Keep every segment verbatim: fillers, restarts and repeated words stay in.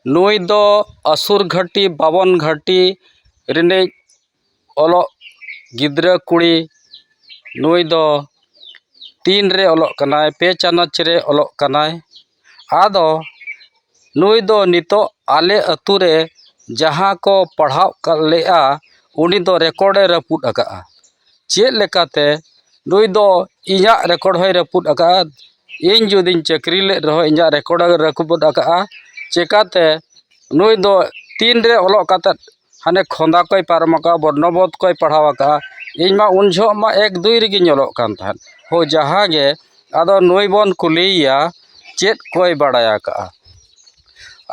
ᱱᱩᱭ ᱫᱚ ᱟᱥᱩᱨ ᱜᱷᱟᱹᱴᱤ, ᱵᱟᱵᱚᱱ ᱜᱷᱟᱹᱴᱤ ᱨᱤᱱᱤᱡ ᱚᱞᱚᱜ ᱜᱤᱫᱽᱨᱟᱹ ᱠᱩᱲᱤ᱾ ᱱᱩᱭ ᱫᱚ ᱛᱤᱱ ᱨᱮ ᱚᱞᱚᱜ ᱠᱟᱱᱟᱭ? ᱯᱮ ᱪᱟᱱᱟᱪ ᱨᱮ ᱚᱞᱚᱜ ᱠᱟᱱᱟᱭ᱾ ᱟᱫᱚ ᱱᱩᱭ ᱫᱚ ᱱᱤᱛᱚᱜ ᱟᱞᱮ ᱟᱹᱛᱩ ᱨᱮ ᱡᱟᱦᱟᱸ ᱠᱚ ᱯᱟᱲᱦᱟᱣ ᱠᱟᱜ ᱞᱮᱜᱼᱟ, ᱩᱱᱤ ᱫᱚ ᱨᱮᱠᱚᱨᱰ ᱮ ᱨᱟᱹᱯᱩᱫ ᱟᱠᱟᱫᱼᱟ᱾ ᱪᱮᱫ ᱞᱮᱠᱟᱛᱮ? ᱱᱩᱭ ᱫᱚ ᱤᱧᱟᱹᱜ ᱨᱮᱠᱚᱨᱰ ᱦᱚᱸᱭ ᱨᱟᱹᱯᱩᱫ ᱟᱠᱟᱫᱼᱟ᱾ ᱤᱧ ᱡᱩᱫᱤᱧ ᱪᱟᱹᱠᱨᱤ ᱞᱮᱫ ᱨᱮᱦᱚᱸ, ᱤᱧᱟᱹᱜ ᱨᱮᱠᱚᱨᱰ ᱮ ᱨᱟᱹᱯᱩᱫ ᱟᱠᱟᱫᱼᱟ᱾ ᱪᱮᱠᱟᱛᱮ? ᱱᱩᱭ ᱫᱚ ᱛᱤᱱ ᱨᱮ ᱚᱞᱚᱜ ᱠᱟᱛᱮᱫ ᱦᱟᱱᱮ ᱠᱷᱚᱸᱫᱟ ᱠᱚᱭ ᱯᱟᱨᱚᱢ ᱟᱠᱟᱫᱼᱟ, ᱵᱚᱨᱱᱚᱵᱳᱫᱷ ᱠᱚᱭ ᱯᱟᱲᱦᱟᱣ ᱟᱠᱟᱫᱼᱟ᱾ ᱤᱧ ᱢᱟ ᱩᱱ ᱡᱚᱦᱚᱜ ᱢᱟ ᱮᱠ ᱫᱩᱭ ᱨᱮᱜᱮᱧ ᱚᱞᱚᱜ ᱠᱟᱱ ᱛᱟᱦᱮᱸᱫ᱾ ᱦᱳ, ᱡᱟᱦᱟᱸ ᱜᱮ, ᱟᱫᱚ ᱱᱩᱭ ᱵᱚᱱ ᱠᱩᱞᱤᱭᱮᱭᱟ ᱪᱮᱫ ᱠᱚᱭ ᱵᱟᱲᱟᱭ ᱟᱠᱟᱫᱼᱟ᱾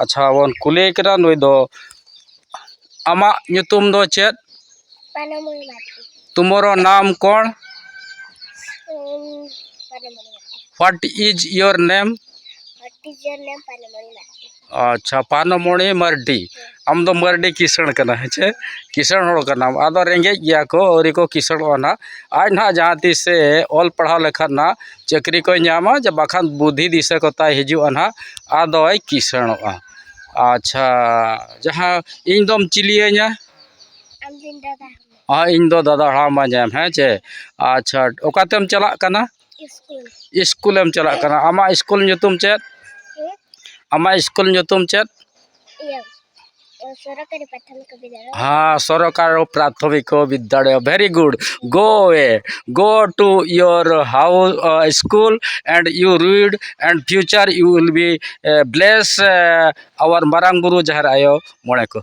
ᱟᱪᱪᱷᱟ, ᱵᱚᱱ ᱠᱩᱞᱤᱭᱮ ᱠᱟᱱᱟ ᱱᱩᱭ ᱫᱚ, ᱟᱢᱟᱜ ᱧᱩᱛᱩᱢ ᱫᱚ ᱪᱮᱫ? ᱯᱟᱱᱟᱢᱩᱭ ᱢᱟᱨᱰᱤ᱾ तुम्हारा नाम कौन? ᱩᱢ, ᱯᱟᱱᱟᱢᱩᱭ Mardi. What is your name? What is your name? ᱯᱟᱱᱟᱢᱩᱭ Mardi. ᱟᱪᱪᱷᱟ, ᱯᱟᱱᱟᱢᱩᱭ ᱢᱟᱨᱰᱤ᱾ ᱟᱢ ᱫᱚ ᱢᱟᱨᱰᱤ ᱠᱤᱥᱟᱹᱬ ᱠᱟᱱᱟ, ᱦᱮᱸ ᱪᱮ? ᱠᱤᱥᱟᱹᱬ ᱦᱚᱲ ᱠᱟᱱᱟᱢ᱾ ᱟᱫᱚ ᱨᱮᱸᱜᱮᱡ ᱜᱮᱭᱟ ᱠᱚ, ᱟᱹᱣᱨᱤ ᱠᱚ ᱠᱤᱥᱟᱹᱬᱚᱜᱼᱟ ᱱᱟᱦᱟᱜ᱾ ᱟᱡ ᱱᱟᱦᱟᱜ ᱡᱟᱦᱟᱸ ᱛᱤᱥ ᱮ ᱚᱞ ᱯᱟᱲᱦᱟᱣ ᱞᱮᱠᱷᱟᱱ ᱱᱟᱦᱟᱜ ᱪᱟᱹᱠᱨᱤ ᱠᱚᱭ ᱧᱟᱢᱟ, ᱡᱮ ᱵᱟᱠᱷᱟᱱ ᱵᱩᱫᱷᱤ ᱫᱤᱥᱟᱹ ᱠᱚ ᱛᱟᱭ ᱦᱤᱡᱩᱜᱼᱟ ᱱᱟᱦᱟᱜ, ᱟᱫᱚᱭ ᱠᱤᱥᱟᱹᱬᱚᱜᱼᱟ᱾ ᱟᱪᱪᱷᱟ, ᱡᱟᱦᱟᱸ ᱤᱧ ᱫᱚᱢ ᱪᱤᱞᱤᱭᱟᱹᱧᱟ? ᱟᱢ ᱫᱚ ᱤᱧ ᱫᱟᱫᱟ᱾ ᱦᱮᱸ, ᱤᱧ ᱫᱚ ᱫᱟᱫᱟ ᱦᱟᱲᱟᱢ ᱢᱟᱧ ᱮᱢ, ᱦᱮᱸ ᱪᱮ? ᱟᱪᱪᱷᱟ, ᱚᱠᱟᱛᱮᱢ ᱪᱟᱞᱟᱜ ᱠᱟᱱᱟ? ᱥᱠᱩᱞ᱾ ᱥᱠᱩᱞᱮᱢ ᱪᱟᱞᱟᱜ ᱠᱟᱱᱟ᱾ ᱟᱢᱟᱜ ᱥᱠᱩᱞ ᱧᱩᱛᱩᱢ ᱪᱮᱫ? ᱦᱮᱸ? ᱟᱢᱟᱜ ᱥᱠᱩᱞ ᱧᱩᱛᱩᱢ ᱪᱮᱫ? ᱤᱭᱟᱹ, ᱥᱚᱨᱠᱟᱨᱤ ᱯᱨᱟᱛᱷᱚᱢᱤᱠ ᱵᱤᱫᱽᱭᱟᱞᱚᱭ᱾ ᱦᱮᱸ, ᱥᱚᱨᱠᱟᱨᱤ ᱯᱨᱟᱛᱷᱚᱢᱤᱠ ᱵᱤᱫᱽᱭᱟᱞᱚᱭ᱾ Very good. Go away. Go to your house, uh, school and you read and future you will be, uh, bless, uh, our ᱢᱟᱨᱟᱝ ᱵᱩᱨᱩ ᱡᱟᱦᱮᱨ ᱟᱭᱳ ᱢᱚᱬᱮ ᱠᱚ᱾